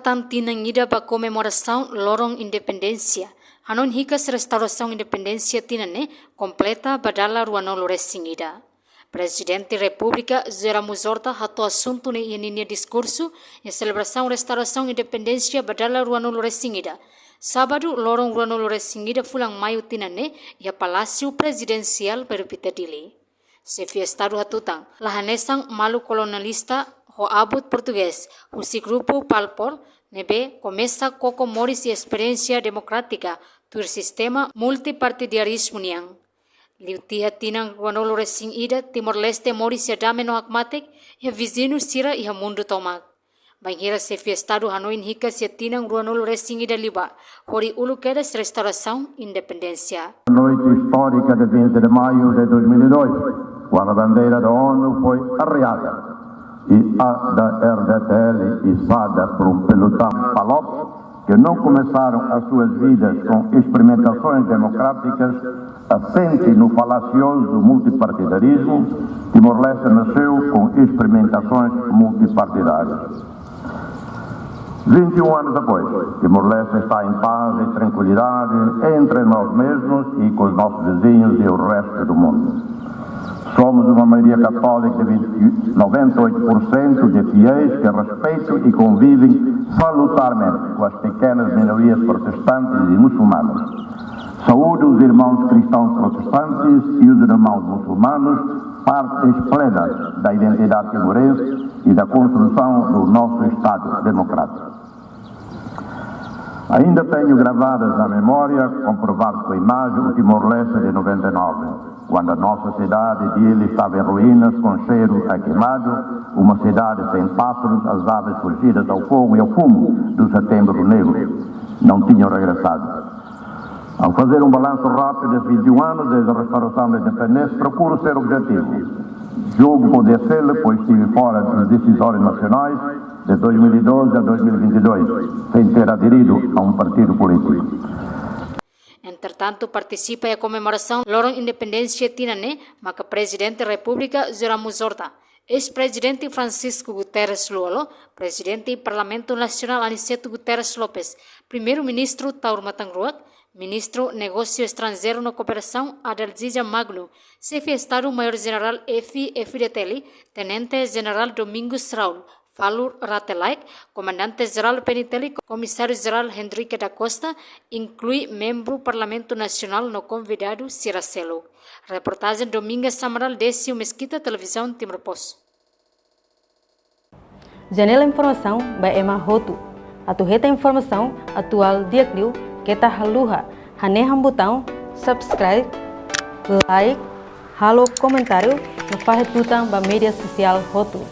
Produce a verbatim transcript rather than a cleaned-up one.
tan tinan ida ba komemorasaun loron independénsia, hanoin hikas restaurasaun independénsia tinan ne'e kompleta ba dala ruanulu-resin-ida. Prezidente Repúblika José Ramos Horta hato'o asuntu ne'e iha ninia diskursu iha selebrasaun restaurasaun independénsia ba dala ruanulu-resin-ida, sábadu, loron ruanulu-resin-ida fulan maiu tinan ne'e, iha Palásiu Prezidensiál Bairru Pita, Dili. Xefe Estadu hatutan, la hanesan maluk kolonialista ho abut portugés husi grupu Palpol, ne'ebé komesa koko moris iha esperiénsia demokrátika tuir sistema multipartidarizmu nian. Liu tiha tinan ruanulu-resin-ida, Timor-Leste moris iha dame no hakmatek iha viziñu sira iha mundu tomak. Bainhira Xefe Estadu hanoin hikas iha tinan ruanulu-resin-ida liubá, hori uluk kedas restaurasaun independénsia. Noite histórica de vinte de maio de dois mil e dois, quando a bandeira da ONU foi arriada e a da R D T L içada por um pelotão Palop, que não começaram as suas vidas com experimentações democráticas, assente no falacioso multipartidarismo, Timor-Leste nasceu com experimentações multipartidárias. Vinte e um anos depois, Timor-Leste está em paz e tranquilidade entre nós mesmos e com os nossos vizinhos e o resto do mundo. Somos uma maioria católica de vinte, noventa e oito por cento de fiéis que respeitam e convivem salutarmente com as pequenas minorias protestantes e muçulmanas. Saúdo os irmãos cristãos protestantes e os irmãos muçulmanos, partes plenas da identidade timorense e da construção do nosso Estado democrático. Ainda tenho gravadas na memória, comprovadas com a imagem, o Timor-Leste de noventa e nove, quando a nossa cidade, Dili, estava em ruínas, com cheiro a queimado, uma cidade sem pássaros, as aves fugidas ao fogo e ao fumo do Setembro Negro. Não tinham regressado. Ao fazer um balanço rápido desses vinte e um anos, desde a restauração da independência, procuro ser objetivo. Julgo poder sê-lo, pois estive fora dos decisórios nacionais de dois mil e doze a dois mil e vinte e dois, sem ter aderido a um partido político. Entretantu, partisipa iha komemorasaun loron independénsia tinan ne'e maka Prezidente Repúblika José Ramos Horta, Eis-Prezidente Francisco Guterres Lú-Olo, Prezidente Parlamentu Nasionál Aniceto Guterres Lopes, Primeiru-Ministru Taur Matan Ruak, Ministru Negósiu Estranjeiru no Kooperasaun Adalgisa Magno, Xefe Estadu Maiór Jenerál F F-FDTL, Tenente Jenerál Domingos Raul, Falur Rate Laek, Komandante Jerál P N T L, Komisáriu Jerál Henrique da Costa, inklui membru Parlamentu Nasionál no konvidadu sira seluk. Reportajen Domingas Amaral, Décio Mesquita, Televizaun Timor Post. Janela informasaun ba ema hotu. Atu hetan informasaun atuál di'ak liu, keta haluha hanehan butaun subscribe, like, halo komentáriu no fahe tutan ba média sosiál hotu.